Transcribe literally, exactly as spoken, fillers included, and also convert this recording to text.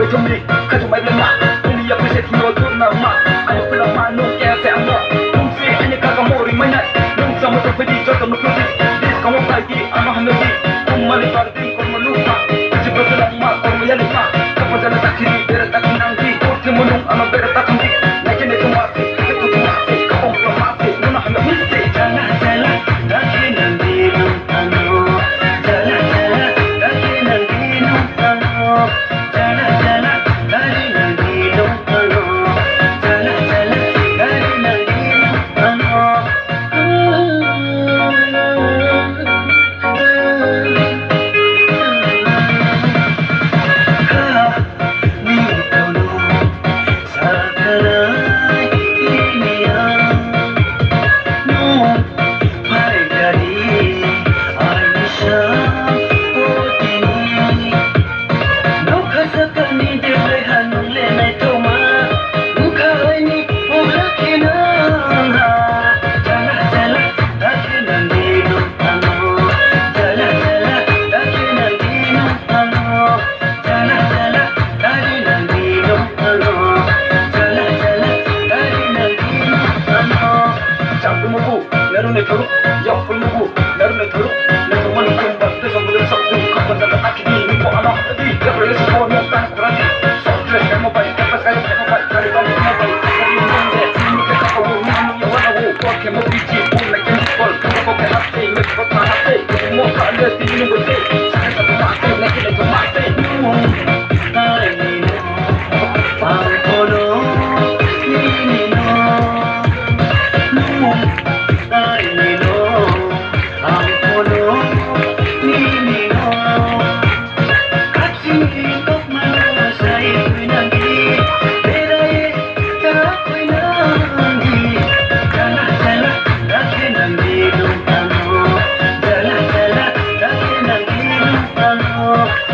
Chumni, kachumai bela ma, chumni ya pise thino churna ma, ayo pela ma no kya se amo, chumse ani kaka mori mai nai, chumsa mo to pedi joto no pedi, dis kamo pai di, ama hamle di, kumma ni par di, kumma lu ma, kachi bela ma, kumma ya ma, kapa jala takiri, bera takinang di, kurti munung ama bera takang di, nake ne kumma se, ke tu kumma se, kapong kumma se, nuna hamle mi se, jala jala, takinang di, nung ano, jala jala, takinang di, nung ano. Nokha sakani de hai hanung le nai thoma, nokha hai ni pura khe nang ha. Jala jala, dakhe nang di nung ano. Jala jala, dakhe nang di nung ano. Jala jala, dari nang di nung ano. Jala jala, dari nang di nung ano. Jangkung muku, naru ne thuru, yokul muku, naru ne thuru, naru mani kumba. Ang kono nini no. Kachi kok mano sai kui nang di. Berai ta kui nang di. Jala jala, dakhe nang di nung ano. Jala jala, dakhe nang di nung ano.